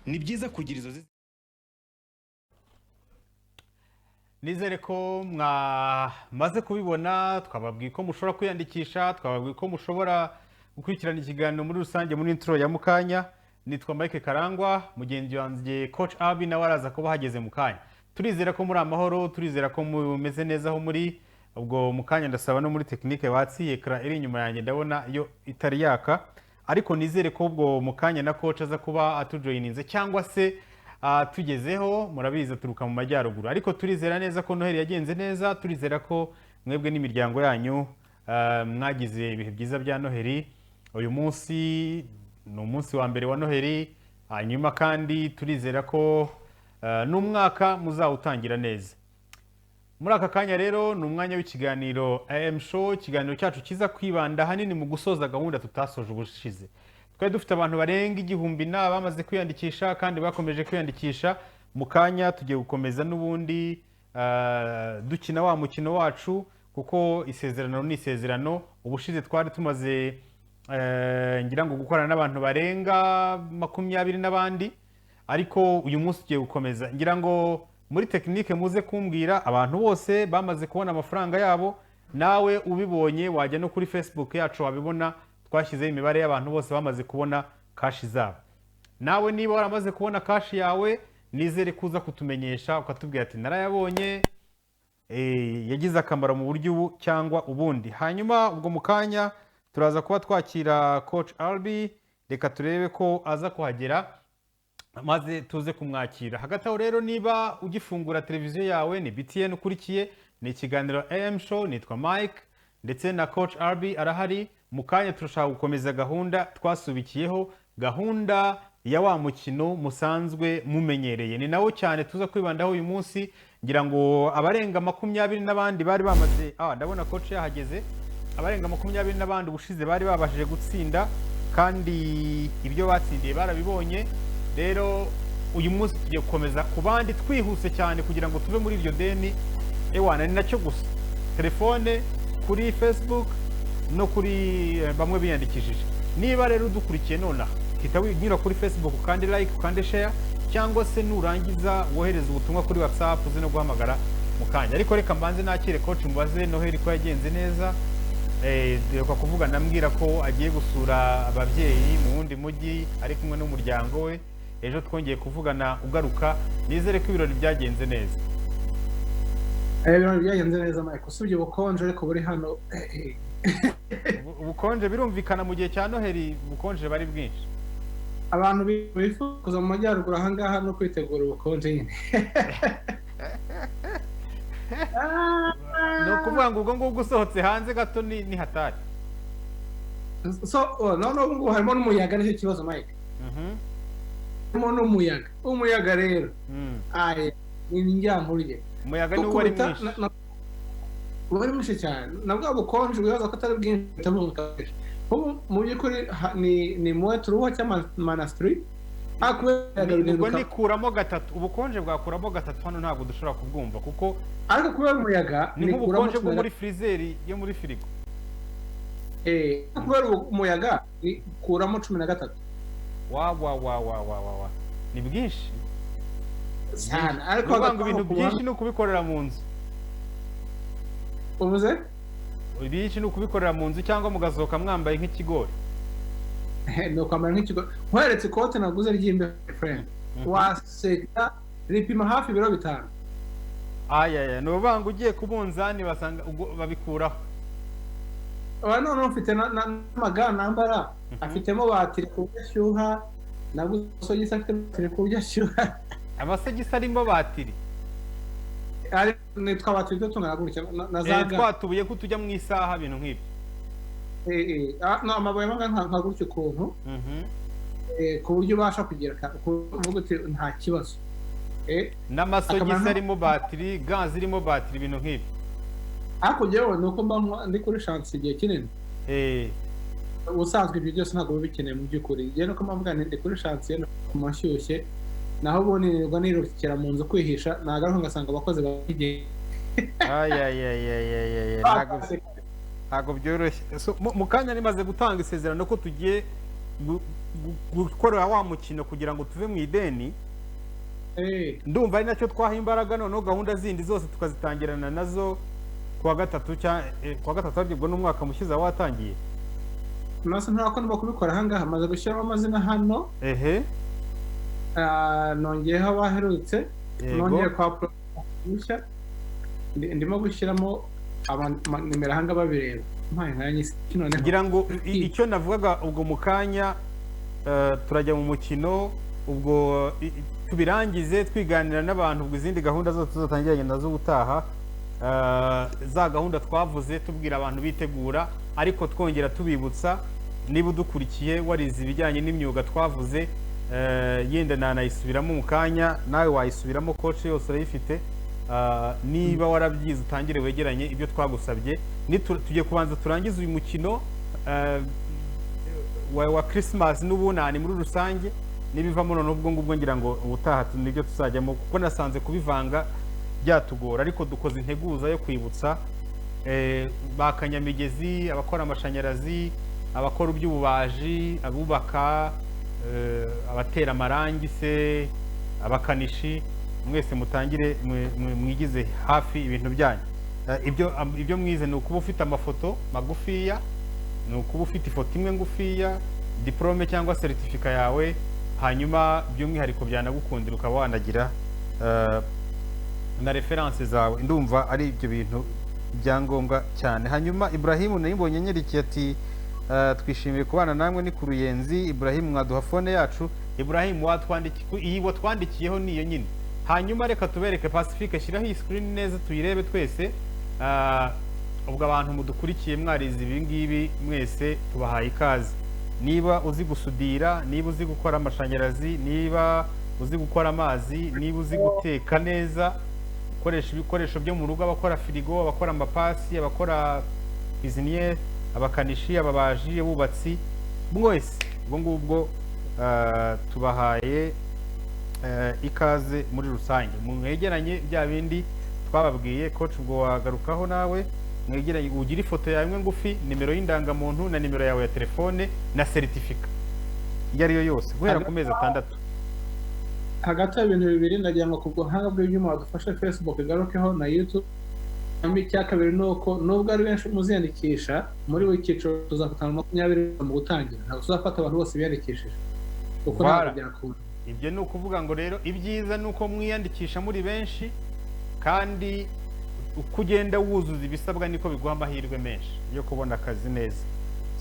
Ni byiza kugira izo. Nizere ko mwamaze kubibona. Twababwiye ko mushobora kwiyandikisha, twababwiye ko mushobora gukurikirana ikiganiro muri rusange muri intro ya mukanya. Nitwa Mike Karangwa, mugenzi wanjye Coach Abi nawe araza kuba ahageze mu kanya. Turizera ko muri amahoro, turizera ko mumeze neza aho muri. Ubwo mu kanya ndasaba no muri technique batsiye écran iri inyuma yanjye, ndabona yo itari yaka, ariko nizere ko ubwo mu kanya na coach aza kuba atujoyininze cyangwa se tugezeho. Murabizi aturuka mu majyaruguru, ariko turizera neza ko Noheli yagenze neza. Turizera ko mwebwe n'imiryango yanyu mwagize ibihe byiza bya Noheli. Uyu munsi ni umunsi wa mbere wa Noheli, hanyuma kandi turizera ko n'umwaka muzawutangira neza. Muri aka kanya rero ni umwanya w'ikiganiro AM Show, ikiganiro cyacu kiza kwibanda ahanini mu gusoza gahunda tutasoje ubushize. Twari dufite abantu barenga 1000 na bamaze kwiyandikisha kandi bakomeje kwiyandikisha. Mu kanya tugiye gukomeza n'ubundi dukina wa mukino wacu, kuko isezerano ni isezerano. Ubushize twari tumaze ngira ngo gukorana n'abantu barenga 20 n'abandi, ariko uyu munsi tugiye gukomeza. Ngira ngo muri technique muze kumbwira abantu bose bamaze kubona amafaranga yabo. Nawe ubibonye wajya no kuri Facebook yacu wabibona, twashyizeho imibare y'abantu bose bamaze kubona cash zabo. Nawe niba waramaze kubona cash yawe, nizere kuza kutumenyesha ukatubwira ati narayabonye, yagize akamaro mu buryo ubu cyangwa ubundi. Hanyuma ubwo mu kanya turaza kuba twakira Coach Albi. Reka turebe ko aza kuhagera maze tuze kumwakira. Hagati aho rero, niba ugifungura televiziyo yawe, ni BTN ukurikiye, ni ikiganiro AM Show. Nitwa Mike ndetse na Coach Albi arahari. Mu kanya turashaka gukomeza gahunda twasubikiyeho, gahunda ya wa mukino musanzwe mumenyereye, ni nawo cyane tuza kwibandaho uyu munsi. Ngira ngo abarenga 20 n'abandi bari bamaze, ndabona coach yahageze. Abarenga 20 n'abandi ubushize bari babashije gutsinda, kandi ibyo batsindiye barabibonye. Rero uyu munsi tugiye gukomeza ku bandi twihuse cyane kugira ngo tuve muri iryo deni. Ewana, ni nacyo gusa, telefone kuri Facebook no kuri bamwe biyandikishije. Niba rero udukurikiye nonaha, hita unyura kuri Facebook ukande like, ukande share, cyangwa se nurangiza wohereza ubutumwa kuri WhatsApp, uze no guhamagara mu kanya. Ariko reka mbanze nakire coach, mubaze Noheli ko yagenze neza. Duheruka kuvugana ambwira ko agiye gusura ababyeyi mu wundi mujyi ari kumwe n'umuryango we. Ejo twongeye kuvugana ugaruka. Nizere ko ibirori byagenze neza. Ibirori byagenze neza, Mike, usibye ubukonje ariko buri hano. Ubukonje birumvikana, mu gihe cya Noheli ubukonje bari bwinshi. Abantu bifuza mu majyaruguru ahangaha no kwitegura ubukonje nyine. Ni ukuvuga ngo ubwo ngubwo usohotse hanze gato ni hatari. So noneho ubu ngubu harimo n'umuyaga, nicyo kibazo, Mike. Harimo n'umuyaga. Umuyaga rero aya ni indyankurye. Umuyaga niwo wari Ukubita mwinshi. Uba ari mwinshi cyane, na bwa bukonje wibaza ko atari bwinshi buhita bukabije. Ubu mu by'ukuri ni moins trois cyangwa minus 3, ariko kubera umuyaga Ubwo bihinduka. Nikuramo gatatu, ubukonje bwakuramo gatatu hano ntabwo dushobora kubwumva kuko Ariko kubera umuyaga ni nikuramo nk'ubukonje bwo 13. muri freezer yo muri firigo. Kubera umuyaga nikuramo 13. Wa wa wa wa wa wa wa, ni bwinshi. Cyane, ariko Ni ukuvuga ngo hagati aho ibintu ku byinshi ni ukubikorera mu nzu. Uvuze? Byinshi ni ukubikorera mu nzu cyangwa mugasohoka mwambaye nk'ikigori. Ni ukwambara nk'ikigori. Nkweretse ikote naguze ry'imbeho, friend, waseka. Ripima hafi ibiro 5. Ayaya, ni ukuvuga ngo ugiye ku munzani basanga ubwo babikuraho. Aba noneho mfite n'amaga nambara afitemo batiri ku buryo ashyuha. Naguze amasogisi afite batiri ku buryo ashyuha. Amasogisi arimo batiri? Ari ni twa batiri two tungana gutya na za ga. Twatubuye ko tujya mu isaha, ibintu nk'ibyo. No, amabuye amwe nka gutya ukuntu, ku buryo ubasha kugira kuvuga uti nta kibazo. N'amasogisi Akamaro arimo batiri, ga zirimo batiri, ibintu nk'ibyo. Ariko njyewe ni uko mba ndi kuri chantier igihe kinini. Ubusanzwe ibyo byose ntabwo biba bikenewe mu by'ukuri. Njyewe nuko mba mvuga nti ndi kuri chantier ku mashyushye, naho ubundi nirirwa nirukira mu nzu kwihisha, nagaruka ngasanga abakozi bagiye. Ayayayayayaya, ntabwo byoroshye. So, mu kanya nimaze gutanga isezerano ko tugiye gukora wa mukino kugira ngo tuve mu ideni. Ndumva ari nacyo twaha imbaraga, noneho gahunda zindi zose tukazitangirana nazo kuwa gatatu, kuwa gatatu aribwo n'umwaka mushyize watangiye. Nasa ntabwo ndimo kubikora ahangaha, maze gushyiramo amazina hano. Ehe. Nongeyeho abaherutse, nongeye kwa mushya, ndimo gushyiramo nimero ahanga babireba. Ngira ngo icyo navugaga ubwo mu kanya turajya mu mukino, ubwo tubirangize twiganira n'abantu, ubwo izindi gahunda zose tuzatangiranye nazo ubutaha, za gahunda twavuze tubwira abantu bitegura, ariko twongera tubibutsa niba udukurikiye warize ibijyanye n'imyuga twavuze, yenda nanayisubiramo mu kanya, nawe wayisubiramo, coach yose urayifite. Niba warabyize utangire wegeranye ibyo twagusabye. Tugiye kubanza turangize uyu mukino wa Christmas n'ubunani muri rusange, n'ibivamo noneho ubwo ngubwo ngira ngo ubutaha nibyo tuzajyamo, kuko nasanze kubivanga byatugora, ariko dukoze integuza yo kwibutsa ba kanyamigezi, abakora amashanyarazi, abakora iby'ububaji, abubaka, abatera amarangi se, abakanishi, mwese mutangire mwigize hafi ibintu byanyu. Ibyo mwize ni ukuba ufite amafoto magufiya, ni ukuba ufite ifoto imwe ngufiya, diplome cyangwa seritifika yawe, hanyuma by'umwihariko byanagukundira ukaba wanagira na reference zawe. Ndumva ari ibyo bintu byangombwa cyane. Hanyuma Ibrahim nayibonye nyerikiye ati twishimiye kubana namwe, ni ku Ruyenzi. Ibrahim, mwaduha phone yacu? Ibrahim, watwandikiye, iyi watwandikiyeho niyo nyine. Hanyuma reka tubereke Pacifique, shyiraho iyi screen neza tuyirebe twese. Ubwo abantu mudukurikiye mwarize ibi ngibi mwese tubahaye ikaze. Niba uzi gusudira, niba uzi gukora amashanyarazi, niba uzi gukora amazi, niba uzi guteka neza, gukoresha ibikoresho byo mu rugo, abakora firigo, abakora amapasi, abakora cuisinière, abakanishi, ababaji, abubatsi, mwese ubwo ngubwo tubahaye ikaze muri rusange. Mwegeranye bya bindi twababwiye, coach ubwo wagarukaho nawe, mwegeranye ugire ifoto yawe imwe ngufi, nimero y'indangamuntu na nimero yawe ya telefone na seritifika iyo ari yo yose guhera ku mezi 6. Hagati y'ibintu bibiri ndagira ngo ku buhanga bw'ibyuma badufashe Facebook igarukeho na YouTube. Icya kabiri ni uko nubwo ari benshi muziyandikisha muri buri cyiciro tuzafata 20 mu gutangira, ntabwo tuzafata abantu bose biyandikishije kuko ntabwo byakunda. Ibyo ni ukuvuga ngo rero ibyiza ni uko mwiyandikisha muri benshi, kandi uko ugenda wuzuza ibisabwa niko biguha amahirwe menshi yo kubona akazi neza.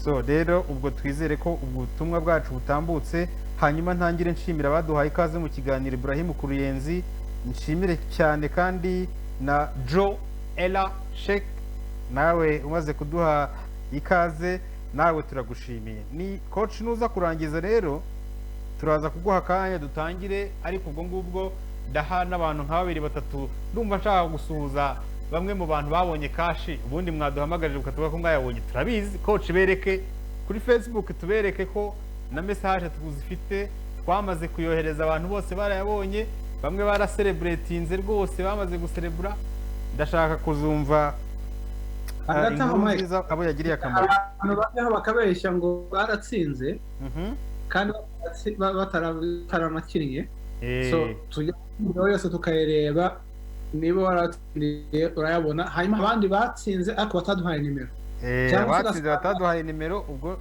So rero ubwo twizere ko ubutumwa bwacu butambutse. Hanyuma ntangire nshimira abaduhaye ikaze mu kiganiro, Ibrahim Kuruyenzi nshimire cyane, kandi na Joe Ella Sheikh nawe umaze kuduha ikaze, nawe turagushimiye. Ni coach nuza kurangiza rero turaza kuguha akanya dutangire, ariko ubwo ngubwo ndaha n'abantu nka 2 3. Ndumva nshaka gusuhuza bamwe mu bantu babonye kashi, ubundi mwaduhamagaje ukatuvuga ko mwayabonye, turabizi. Coach bereke kuri Facebook, tubereke ko na message tuzifite, twamaze kuyohereza abantu bose barayabonye, bamwe baracelebratinze rwose, bamaze guserebura. Ndashaka kuzumva inkuru nziza abo yagiriye akamaro. Abantu bajyaho bakabeshya ngo baratsinze kandi bataranakinnye. So tujya yose tukayireba, niba waratsindiye urayabona. Hanyuma abandi batsinze ariko bataduhaye nimero, abatsinze bataduhaye nimero ubwo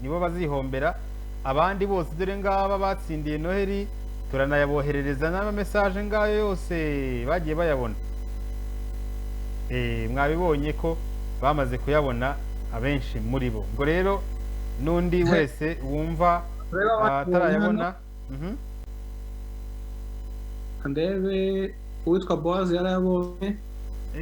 nibo bazihombera. Abandi bose dore ngaba batsindiye Noheli turanayaboherereza n'ama message ngayo yose bagiye bayabona. Mwabibonye ko bamaze kuyabona abenshi muri bo. Ubwo rero n'undi wese wumva atarayabona, ndebe uwitwa Boaz yarayabonye.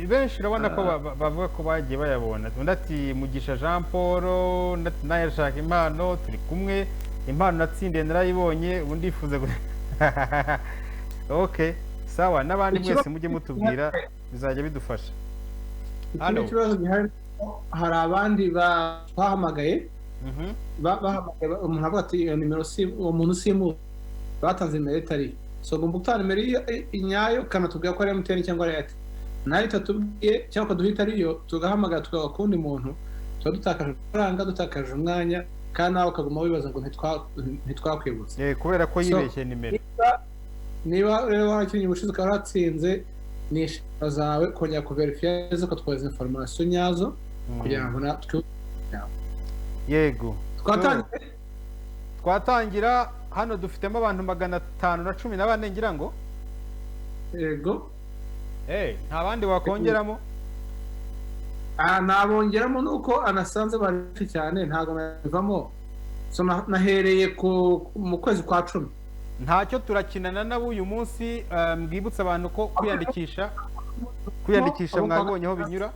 Benshi urabona ko bavuga ko bagiye bayabona. Undi ati Mugisha Jean Paul, undi ati nawe arashaka impano, turi kumwe, impano natsindiye narayibonye, ubu ndifuza. Okay, sawa, n'abandi mwese mujye mutubwira bizajya bidufasha. Ikindi kibazo gihari, hari abandi bahamagaye, umuntu avuga ati iyo nimero si uwo muntu simu, batanze nimero itari so, ugomba gutanga nimero nyayo ukanatubwira ko ari MTN cyangwa ari Airtel, nayo itatubwiye cyangwa ukaduha itariyo, tugahamagara tugaha kundi muntu, tuba dutakaje amafaranga, dutakaje umwanya. Kandi nawe ukaguma wibaza ngo ntitwakwibutse. Kubera ko yibeshye nimero. Niba rero warakinnye ubushize ukaba waratsinze, ni inshingano zawe kongera kuverifiya neza ukatwohereza information nyazo kugira ngo natwe. Yego, twatangira. Hano dufitemo abantu 514 ngira ngo. Yego. Nta bandi wakongeramo? Nabongeramo nuko anasanze bari benshi cyane, ntabwo nabivamo. So nahereye mu kwezi kwa 10. Ntacyo, turakinana nabo uyu munsi. Mwibutsa abantu ko kwiyandikisha mwabonye aho binyura.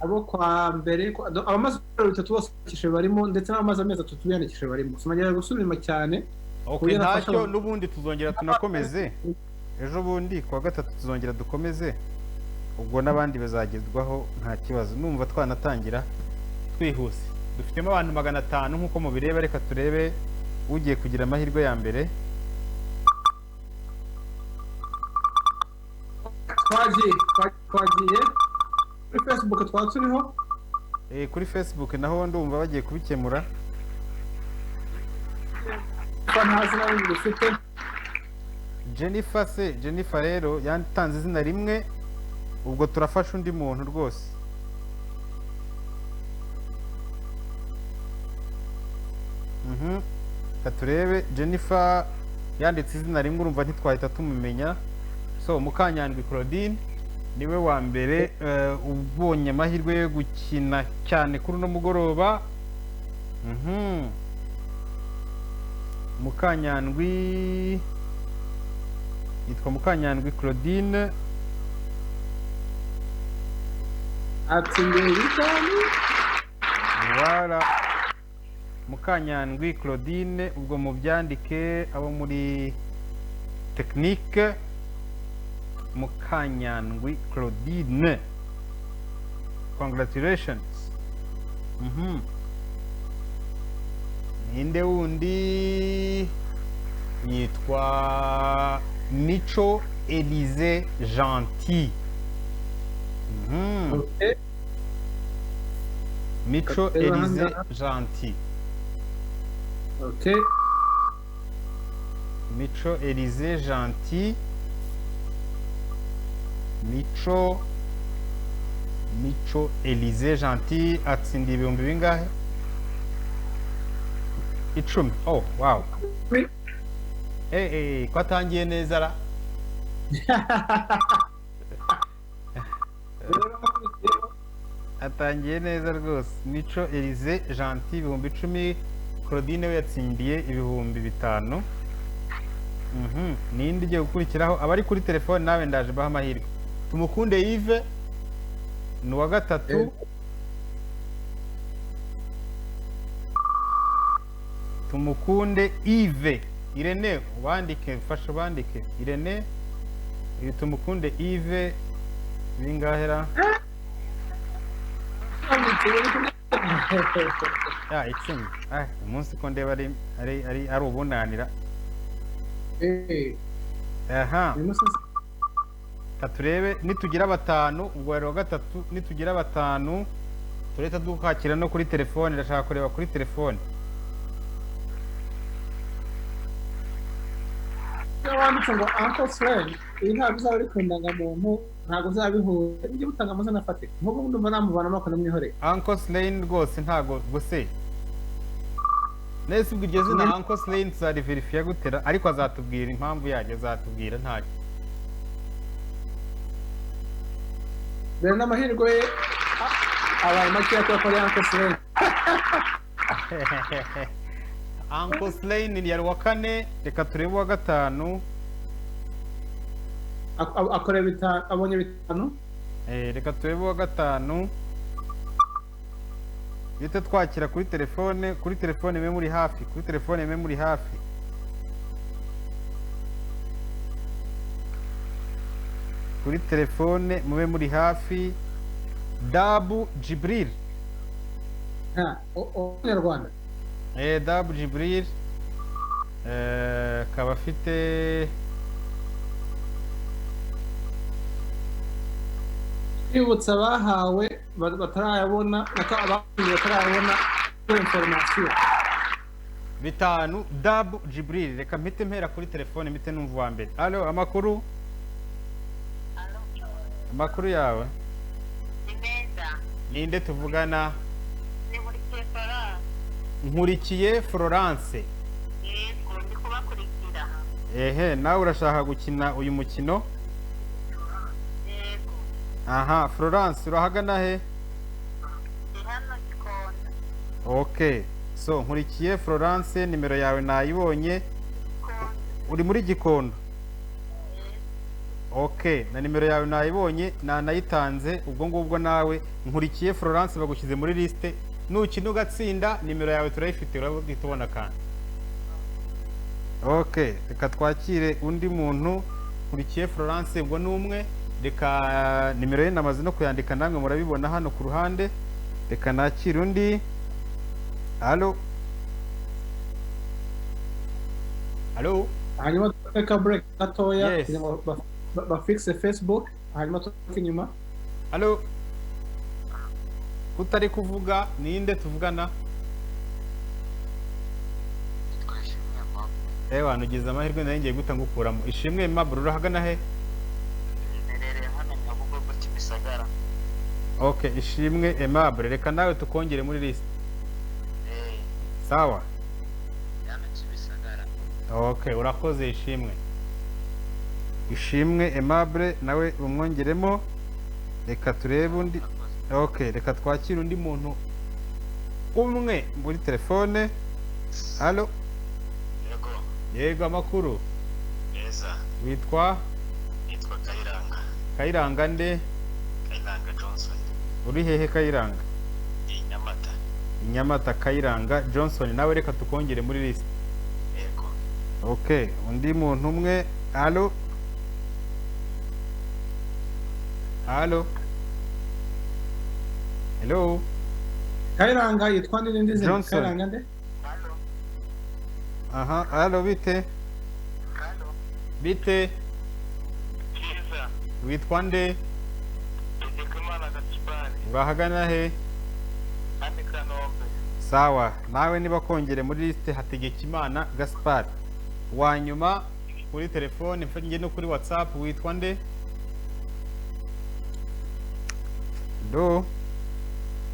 Abo kwa mbere, abamaze amezi 3 bose biyandikishije barimo, ndetse n'abamaze amezi 3 biyandikishije barimo. Sinagera gusubira inyuma cyane. Ntacyo, n'ubundi tuzongera tunakomeze ejo bundi kuwa 3, tuzongera dukomeze, ubwo n'abandi bazagezwaho, nta kibazo. Numva twanatangira twihuse. Dufitemo abantu 500 nk'uko mubireba. Reka turebe ugiye kugira amahirwe ya mbere. Twagiye kuri Facebook, twaba turiho. Kuri Facebook naho ndumva bagiye kubikemura. Nta zina rindi dufite. Jennifer se, Jennifer rero yatanze izina rimwe, ubwo turafasha undi muntu rwose. Turebe Jennifer yanditse izina rimwe, urumva ntitwahita tumumenya. So Mukanyandwi Claudine niwe wa mbere ubonye amahirwe yo gukina cyane kuri uno mugoroba. Mukanyandwi yitwa Mukanyandwi Claudine, atsindiye 5. Wala Mukanyandwi Claudine, ubwo mubyandike abo muri technique. Mukanyandwi Claudine, congratulations. Ninde wundi? Yitwa Mico Elise Gentil. Mico Elise Gentil. Mico Elise Gentil. Mico Elise Gentil atsindiye ibihumbi bingahe? 10. Oh wow. Ko atangiye neza ra. Atangiye neza rwose. Mico Elise Gentil 10,000. Claudine we yatsindiye 5,000. Ninde ugiye gukurikiraho? Abari kuri telefone nawe ndaje baha amahirwe. Tumukunde Yves ni uwa 3. Tumukunde Yves. Irene ubandike, fasha ubandike. Irene, Tumukunde Yves bingahera? Ya 10. Umunsi ko ndeba ari ubunanira. Aha. Turebe nitugira 5, ubwo ari wa 3, nitugira 5 tureta dukakira no kuri telefone. Ndashaka kureba kuri telefone. Wanditse ngo Uncle Sven, iyi ntabwo uzaba uri ku ndangamuntu, ntabwo uzabihuza, ujye utanga amazina afatika. Nk'ubu ndumva namuvanamo akanamwihorera. Uncle Sven rwose ntabwo guse. Nese ubwo iryo zina Uncle Sven tuzariverifiya gutera, ariko azatubwira impamvu yaryo, azatubwira ntacyo. Rero n'amahirwe ye abaye makeya kubera ko ari Uncle Sven. Uncle Slain ni yari wa 4, reka turebe uwa 5. Akorera 5, abonye 5. Reka turebe uwa 5. Bite twakira kuri telefone, kuri telefone mwe muri hafi, kuri telefone mwe muri hafi. Kuri telefone mube muri hafi. Dabu Jibril. Umunyarwanda. Dabu Jibril akaba afite twibutsa abahawe batarayabona, abahawe batarayabona, Information. 5 Dabu Jibril. Reka mpite mpera kuri telefone, mpite numva uwa mbere. Allo, amakuru? Amakuru yawe? Ni meza. Ninde tuvugana? Ni Nkurikiye Florence. Nkurikiye Florence. Yego, ndi kubakurikira. Ehe, nawe urashaka gukina uyu mukino? Yego. Aha, Florence, urahagana he? Ndi hano Gikondo. Okay, so Nkurikiye Florence, nimero yawe nayibonye. Gikondo. Uri muri Gikondo? Yego. Okay, na nimero yawe nayibonye, nanayitanze. Ubwo ngubwo nawe Nkurikiye Florence bagushyize muri liste. Nukina ugatsinda, nimero yawe turayifite, urahita ubona kandi. Okay, reka twakire undi muntu. Nkurikiye Florence ubwo ni umwe. Reka nimero ye namaze no kuyandika, namwe murabibona hano ku ruhande. Reka nakire undi. Allo, allo. Hanyuma dufate break gatoya Yes. kugira ngo bafixe Facebook, hanyuma tugaruke inyuma. Allo, kutari kuvuga, ninde tuvugana? Nitwa Ishimwe Aimable. Ewa, nugize amahirwe, nayo ngiye guhita ngukuramo. Ishimwe Aimable, urahagana he? Mperereye hano Nyabugogo, Kimisagara. Okay, Ishimwe Aimable, reka nawe tukongere muri list. Eh, Sawa. hano Kimisagara. Okay, urakoze Ishimwe. Ishimwe Aimable nawe umwongeremo. Reka turebe undi. Urakoze. Okay, reka twakire undi muntu umwe muri telefone. Allo. Yego. Yego, amakuru? Neza. Witwa? Nitwa Kayiranga. Kayiranga nde? Kayiranga Johnson. Uri hehe, Kayiranga? I Nyamata. I Nyamata. Kayiranga Johnson, nawe reka tukongere muri list. Yego. Okay, undi muntu umwe. Allo, allo, hello. Kayiranga yitwa nde n'indi zina? Johnson. Kayiranga nde? Halo. Aha, allo, bite? Halo. Bite? Cyiza. Witwa nde? Tegekimana Gaspard. Urahagana he? Hano i Kanombe. Sawa, nawe niba kongere muri liste. Hategekimana Gaspard wa nyuma kuri telefone, mfanye no kuri WhatsApp. Witwa nde? Do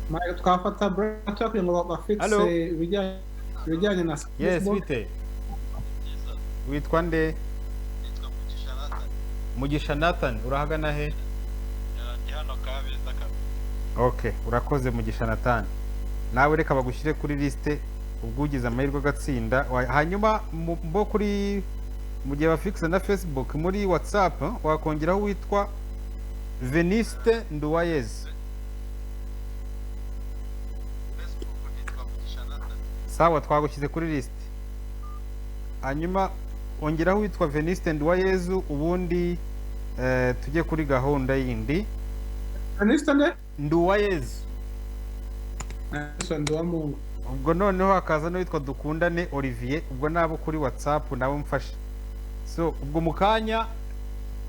Mike, twafata break gatoya kugira ngo bafixe Allo? ibijyanye na Yes. Facebook. Bite, witwa nde? Nitwa Mugisha Nathan. Mugisha Nathan, urahagana he? Ndi hano Kabeza. Okay, urakoze Mugisha Nathan, nawe reka bagushyire kuri liste. Ubwo ugize amahirwe agatsinda. Hanyuma bo kuri mu gihe bafixa na Facebook, muri WhatsApp wakongeraho witwa Veniste Nduwayezi. Facebook nitwa Mugisha Nathan. Sawa, twagushyize kuri liste. Hanyuma ongeraho witwa Veniste Nduwayezu, ubundi tujye kuri gahunda yindi. Anista nde? Nduwayezu. Anista Nduwamungu. Ubwo noneho hakaza n'uwitwa Dukundane Olivier. Ubwo nabo kuri WhatsApp nabo mfashe. So ubwo mu kanya,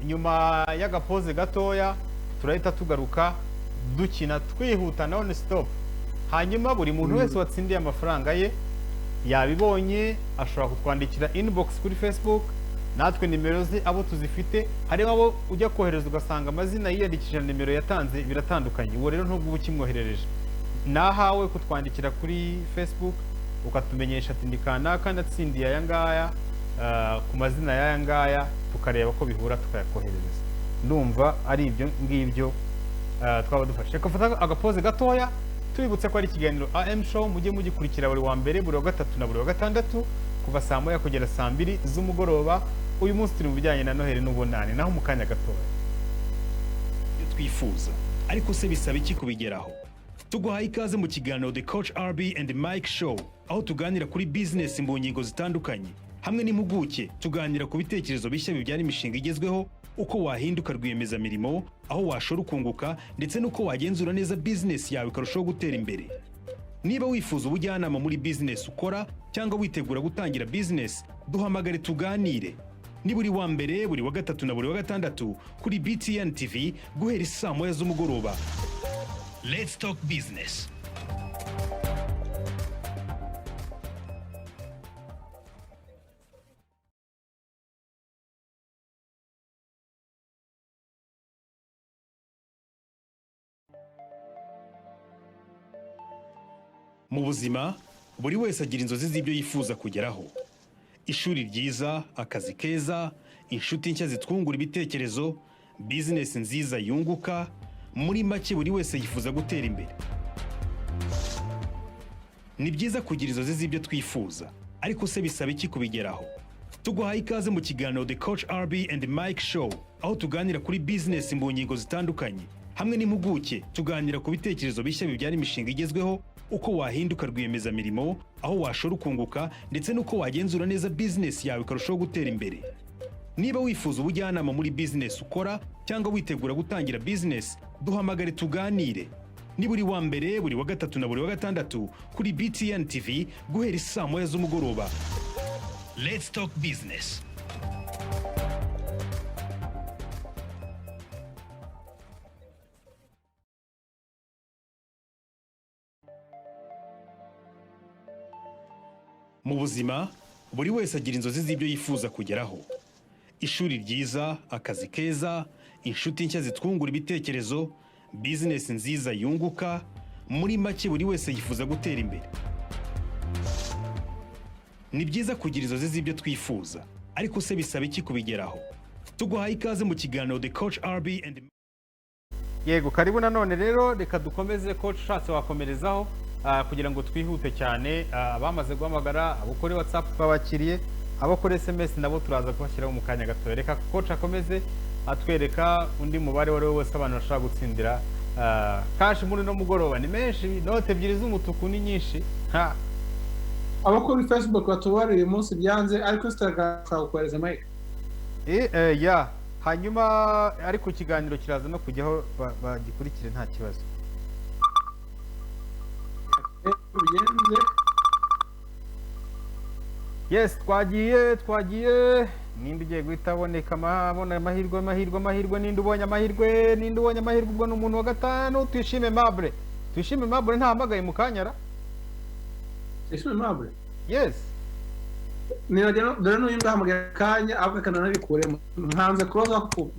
nyuma y'agapoze gatoya, turahita tugaruka dukina twihuta non stop. Hanyuma buri muntu wese watsindiye amafaranga ye yabibonye, ashobora kutwandikira inbox kuri Facebook, natwe nimero ze abo tuzifite. Harimo abo ujya kohereza ugasanga amazina yiyandikishije na nimero yatanze biratandukanye. Uwo rero ntubwo uba ukimwoherereje. Nahawe kutwandikira kuri Facebook ukatumenyesha ati: "Ndi kanaka, natsindiye aya ngaya ku mazina y'aya ngaya", tukareba ko bihura tukayakoherereza. Ndumva ari ibyo ngibyo twaba dufashe. Reka mfate agapoze gatoya, tubibutse ko ari ikiganiro AM Show. Mujye mugikurikira buri wa mbere, buri wa gatatu na buri wa gatandatu, kuva saa 1 kugera saa 2 z'umugoroba. Uyu munsi turi mu bijyanye na Noheli n'Ubunani. Naho mu kanya gatoya. Ibyo twifuza, ariko se bisaba iki kubigeraho? Tuguhaye ikaze mu kiganiro The Coach RB and Mike Show, aho tuganira kuri business mu ngingo zitandukanye hamwe n'impuguke. Tuganira ku bitekerezo bishya bibyara imishinga igezweho, uko wahinduka rwiyemezamirimo, aho washora ukunguka, ndetse n'uko wagenzura neza business yawe ikarushaho gutera imbere. Niba wifuza ubujyanama muri business ukora cyangwa witegura gutangira business, duhamagare tuganire. Ni buri wa mbere, buri wa gatatu na buri wa gatandatu kuri BTN TV guhera isaa 1 z'umugoroba. Let's talk business. Mu buzima, buri wese agira inzozi z'ibyo yifuza kugeraho: ishuri ryiza, akazi keza, inshuti nshya zitwungura ibitekerezo, bizinesi nziza yunguka. Muri make, buri wese yifuza gutera imbere. Ni byiza kugira inzozi z'ibyo twifuza, ariko se bisaba iki kubigeraho? Tuguhaye ikaze mu kiganiro The Coach RB and Mike Show, aho tuganira kuri bizinesi mu ngingo zitandukanye hamwe n'impuguke. Tuganira ku bitekerezo bishya bibyara imishinga igezweho, uko wahinduka rwiyemezamirimo, aho washora ukunguka, ndetse n'uko wagenzura neza bizinesi yawe ikarushaho gutera imbere. Niba wifuza ubujyanama muri bizinesi ukora cyangwa witegura gutangira bizinesi, duhamagare tuganire. Ni buri wa mbere, buri wa gatatu na buri wa gatandatu kuri BTN TV guhera isaa 1 z'umugoroba. Let's talk business. Mu buzima, buri wese agira inzozi z'ibyo yifuza kugeraho: ishuri ryiza, akazi keza, inshuti nshya zitwungura ibitekerezo, bizinesi nziza yunguka. Muri make, buri wese yifuza gutera imbere. Ni byiza kugira inzozi z'ibyo twifuza, ariko se bisaba iki kubigeraho? Tuguhaye ikaze mu kiganiro The Coach RB and Yego, karibu nanone. Rero reka dukomeze. Coach, ushatse wakomerezaho kugira ngo twihute cyane. Abamaze guhamagara, abo kuri WhatsApp babakiriye, abo kuri SMS nabo turaza kubashyiraho mu kanya gato. Reka coach akomeze atwereka undi mubare uwo ari we wese abantu bashobora gutsindira cash muri uno mugoroba. Ni menshi, inote ebyiri z'umutuku ni nyinshi ha. Abo kuri Facebook batubara uyu munsi byanze, ariko Instagram ushobora kohereza, Mike. Ya, hanyuma ariko ikiganiro kiraza no kujyaho, bagikurikire, nta kibazo. Bigenze. Yes, twagiye, twagiye. Ninde ugiye guhita aboneka, abona amahirwe, amahirwe, amahirwe? Ninde ubonye amahirwe? Ninde ubonye amahirwe? Ubwo ni umuntu wa gatanu, Tuyishime Mabure. Tuyishime Mabure ntahamagaye mu kanyara. Tuyishime Mabure? Yes. Niragera dore n'uyu ngahamagaye akanya ahubwo akananabikuremo nkanze kubaza ko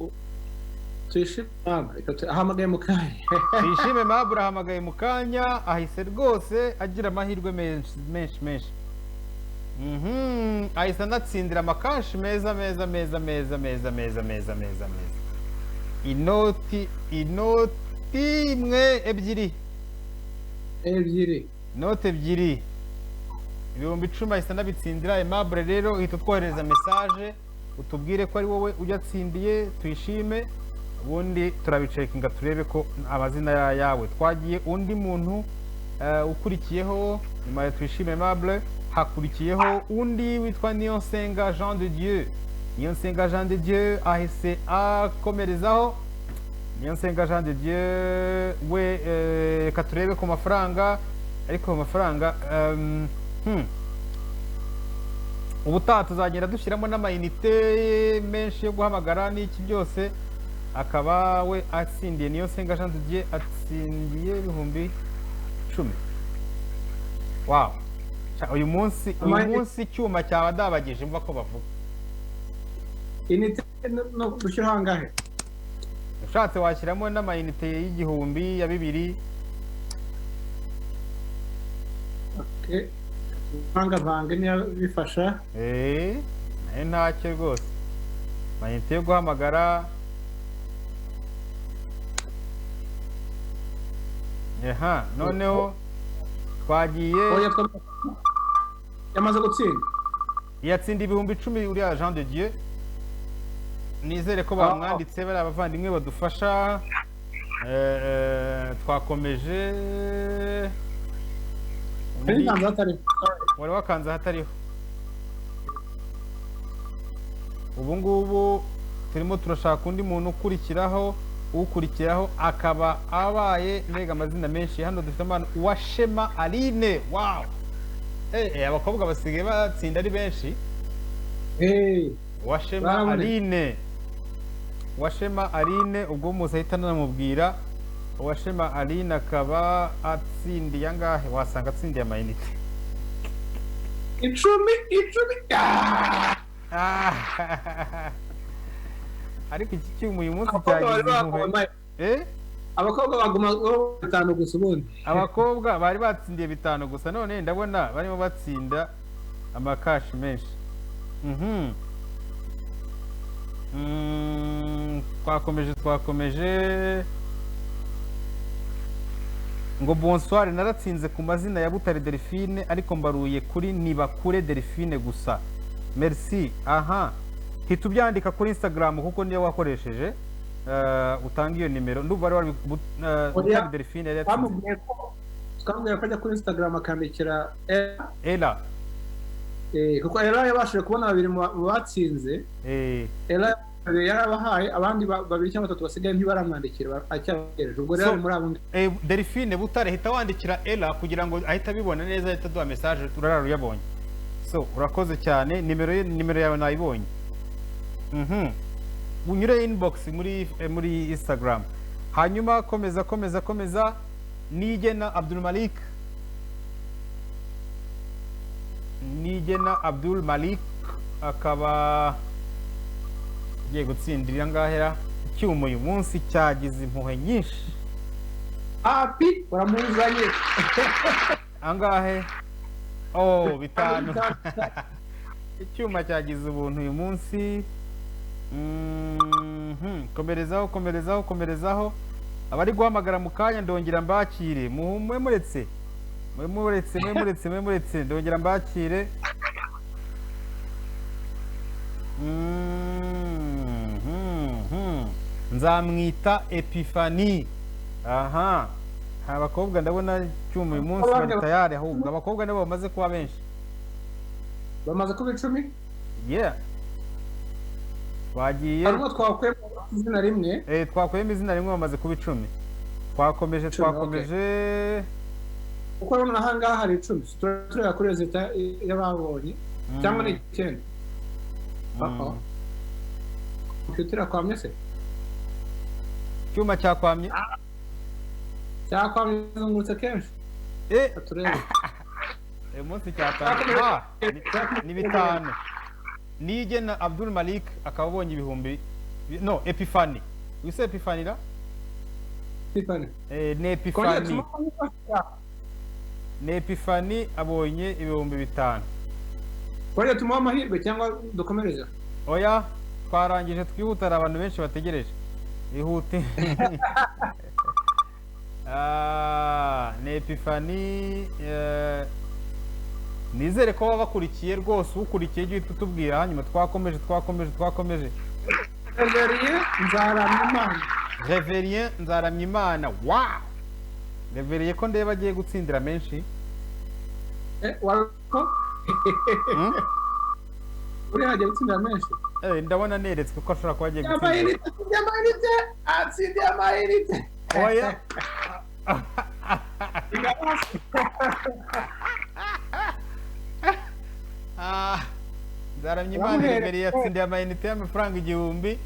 Tuyishime Mabure ahamagaye mu kanya. Tuyishime Mabure ahamagaye mu kanya, ahise rwose agira amahirwe menshi menshi menshi. Ahise anatsindira amakashi meza meza meza meza meza meza meza meza meza. Inoti, inoti imwe, ebyiri. Ebyiri. Inote ebyiri, 10,000, ahise anabitsindira. Aimable rero, uhita utwohereza message utubwire ko ari wowe uyatsindiye, Tuyishime, ubundi turabicekinga turebe ko amazina yawe. Twagiye, undi muntu ukurikiyeho nyuma ya Tuyishime Aimable, hakurikiyeho undi witwa Niyonsenga Jean de Dieu. Niyonsenga Jean de Dieu ahise akomerezaho. Niyonsenga Jean de Dieu we, reka turebe ku mafaranga, ariko amafaranga ubutaha tuzagenda dushyiramo n'amayinite menshi yo guhamagara n'iki byose. Akaba we atsindiye, Niyonsenga Jean de Dieu atsindiye 10,000. Wow. Uyu munsi, uyu munsi icyuma cyaba dabagije, mva ko bavuga. Inite no gushyiraho angahe? Ushatse washyiramo n'amayinite y'1,000, ya 2,000. Okay. Vangavange niyo bifasha. Nayo ntacyo rwose, amayinite yo guhamagara. Aha noneho twagiye. Oya, yamaze gutsinda. Yatsinda 10,000 uriya Jean de Dieu. Nizere ko bamwanditse bariya abavandimwe badufasha. Twakomeje. Nari nkanze hatariho. Wari wakanze ahatariho. Ubu ngubu turimo turashaka undi muntu ukurikiraho, ukurikiraho akaba abaye, mbega amazina menshi hano dufite amana, Uwashema Aline. Wow, abakobwa basigaye batsinda ari benshi. Uwashema Baraboneka. Aline, Uwashema Aline, ubwo muzi ahita anamubwira. Uwashema Aline akaba atsindiye angahe? Wasanga atsindiye amayinite. 10, 10. Ah! Ah, ariko iki cyuma uyu munsi Abakobwa bari cyagize bagowe, impuhwe. Mike. Eh? Abakobwa baguma 5 gusa ubundi. Abakobwa bari batsindiye 5 gusa, none ndabona barimo batsinda amakashi menshi. Twakomeje ngo bonsoir, naratsinze ku mazina ya Butare Delphine ariko mbaruye kuri Nibakure Delphine gusa, merci. Aha hita ubyandika kuri Instagram kuko niyo wakoresheje, utanga iyo nimero. Ndumva wari Butare Delphine yari yatsinze. Twamubwiye ko ajya kuri Instagram akandikira Ella, kuko Ella yabashije kubona babiri mu batsinze. Ella yarabahaye, abandi babiri cyangwa batatu basigaye ntibaramwandikira, acyabagereje. Ubwo rero muri abo Delphine Butare, hita wandikira Ella kugira ngo ahite abibona neza, ahita aduha message turara uyabonye. So urakoze cyane, nimero yawe nayibonye. Unyure inbox muri Instagram. Hanyuma komeza komeza komeza. Nigena Abdul Malik, Nigena Abdul Malik akaba agiye gutsindira ngahera icyuma uyu munsi cyagize impuhwe nyinshi. Api uramuzanye angahe? Oh, 5. Icyuma cyagize ubuntu uyu munsi. Komerezaho komerezaho komerezaho. Abari guhamagara mu kanya ndongera mbakire. Mwe muretse mwe muretse mwe muretse mwe muretse ndongera mbakire. Nzamwita Epifani. Aha, abakobwa ndabona cyuma uyu munsi bari tayari, ahubwo abakobwa nibo bamaze kuba benshi, bamaze kuba 10. Yeah, bagiye. Harimo twakuyemo izina rimwe. Twakuyemo izina rimwe, bamaze kuba 10. Twakomeje twakomeje kuko urabona aha ngaha hari 10. Tureba kuri rezita y'ababonye cyangwa ni 9. Kompiyuta irakwamye se? Icyuma cyakwamye? Cyakwamye zungurutse kenshi. Turebe uyu munsi cyatanze ni 5. Nigena Abdul Malik akaba abonye ibihumbi, no Epifani. Wise Epifani ra? Epifani. Ni Epifani. Ni Epifani abonye 5,000. Kongera tumuhe amahirwe cyangwa dukomereze? Oya, twarangije twihutara, abantu benshi bategereje. Ihute. Ni Epifani. Nizere ko bakurikiye rwose, ukurikiye ujye uhita utubwira. Hanyuma twakomeje twakomeje twakomeje. Reverien Nzaramyimana. Reverien Nzaramyimana, wow! Reverien ko ndeba agiye gutsindira menshi. Wako? Uri hagiye gutsindira menshi? Ndabona neretswe ko ashobora kuba agiye gutsindira. Amayinite, atsindiye amayinite. Oya. Nzaramyimana Reverien yatsindiye amayinite y'amafaranga 1000.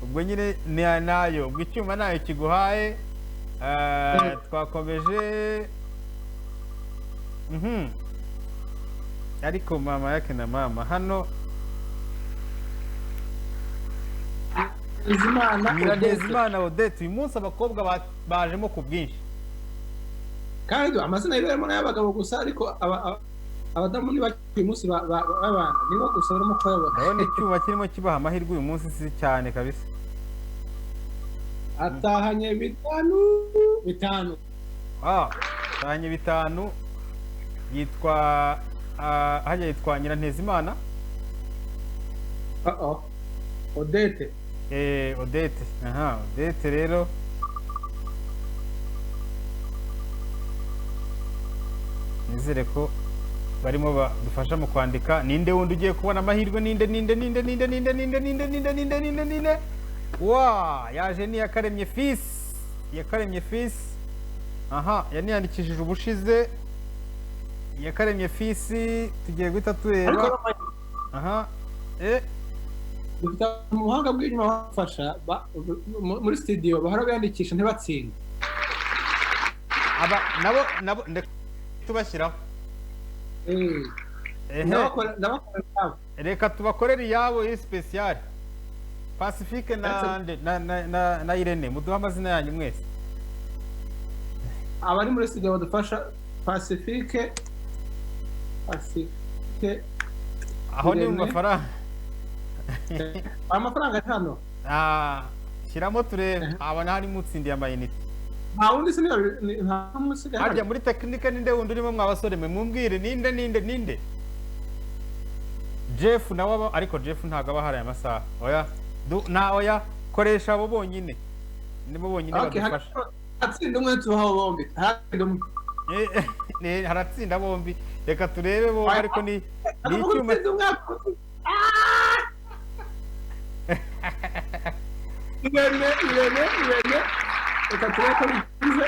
Ubwo nyine ni nayo, ubwo icyuma nayo kiguhaye. Twakomeje. Ariko mama yake na mama hano Nyiranezimana Odette, uyu munsi abakobwa bajemo ku bwinshi. Kandi amazina yiberamo n'ay'abagabo gusa, ariko abadamu ni bake uyu munsi babana, nibo gusa barimo kuyabona. Ndabona icyuma kirimo kibaha amahirwe uyu munsi si cyane kabisa. Atahanye 5 5. Atahanye 5. Yitwa hajya yitwa Nyirantezimana. Odette. Odette. Aha, Odette rero nizere ko barimo badufasha mu kwandika. Ninde wundi ugiye kubona amahirwe? Ninde ninde ninde ninde ninde ninde ninde ninde ninde ninde ninde? Wa yaje ni Yakaremye Fils. Yakaremye Fils. Aha, yaniyandikishije ubushize. Yakaremye Fils tugiye guhita tureba. Aha. Dufite umuhanga bw'inyuma bafasha muri studio bahora biyandikisha ntibatsinde. Aba nabo tubashyiraho. Reka tubakorere iyabo iyi special. Pacifique na Irene, muduhe amazina yanyu mwese. Abari muri studio badufasha, Pacifique, Pacifique. Aho ni mu Irene. mafaranga. Amafaranga ari hano. Ah, shyiramo turebe abona harimo utsindiye amayinite. Nta wundi se? Nta n'umwe usigaye Harya hano? muri tekinike ninde wundi urimo mwa basore mwe? Mumbwire, ninde, ninde, ninde? Jeff nawe aba, ariko Jeff ntabwo aba ahari aya masaha. Oya, na oya, koresha abo bonyine, nibo bonyine Okay, badufasha. Hatsinda umwe, tubaho bombi, hatsinda umwe. Haratsinda bombi, reka turebe bombi, ariko ni icyuma. Hatsinda umwe. Ah! Irene, Irene, Irene, reka turebe ko bigize.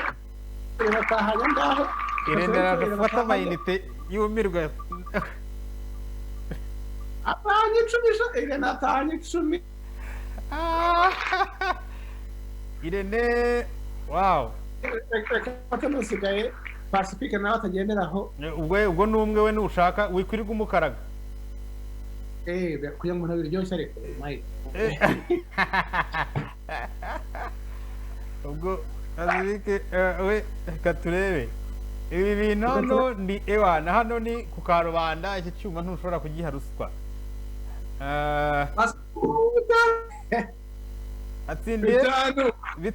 Irene atahanye ngaho. Irene arafata amayinite yumirwa. Atahanye 10 sha, Irene atahanye 10. Ah! Irene, wow. Reka fate n'usigaye, Pacifique nawe atagenderaho. Ubwo ni umwe we, nushaka wikwirirwa umukaraga. Kugira ngo ntabiryoshye ariko Mike. Ubwo Pacifique, we reka turebe ibi bintu hano ni ewana, hano ni ku karubanda, iki cyuma ntushobora kugiha ruswa. Pacifique, Atsindiye 5. 5.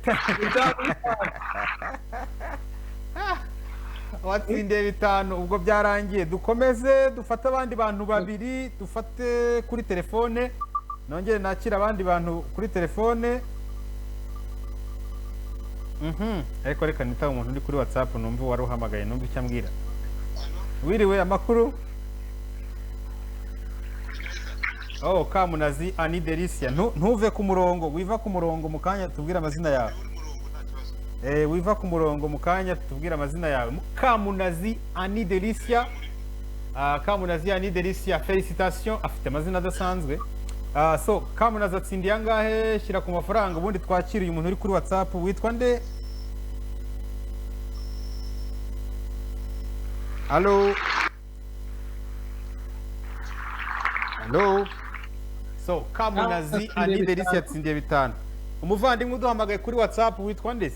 5. Watsindiye 5, ubwo byarangiye. Dukomeze dufate abandi bantu babiri, dufate kuri telefone, nongere nakire abandi bantu kuri telefone. Ariko reka nitabe umuntu uri kuri WhatsApp, numve uwari uhamagaye, numve icyo ambwira. Wiriwe, amakuru? Oh, Kamunazi Ani Delicia, ntuve ku murongo, wiva ku murongo, mu kanya tubwire amazina yawe. Uri murongo, nta kibazo. Wiva ku murongo, mu kanya tubwire amazina yawe. Kamunazi Ani Delicia. Ah, Kamunazi Ani Delicia, félicitations, afite amazina adasanzwe. Ah, so Kamunazi atsindiye angahe? Shyira ku mafaranga, ubundi twakire uyu muntu uri kuri WhatsApp witwa nde? Allo, allo. So Kamunazi Atsindiye Ani 5. Delicia atsindiye 5. Umuvandimwe uduhamagaye kuri WhatsApp witwa nde se?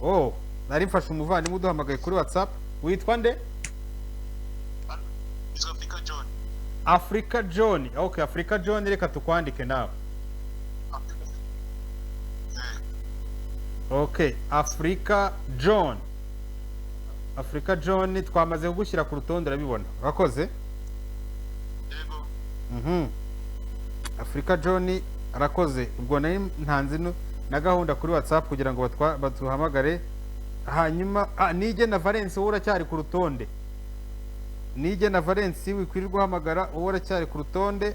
Oh, nari mfashe umuvandimwe uduhamagaye kuri WhatsApp witwa nde? Nitwa Africa John. Africa John. Okay, Africa John, reka tukwandike nawe. Okay, Africa John, Africa John, twamaze kugushyira ku rutonde, urabibona, urakoze. Yego. Africa John arakoze. Ubwo nari ntanze na gahunda kuri WhatsApp kugira ngo batuhamagare. Hanyuma Nige na Valence, wowe uracyari ku rutonde. Nige na Valence, wikwirirwa uhamagara, wowe uracyari ku rutonde.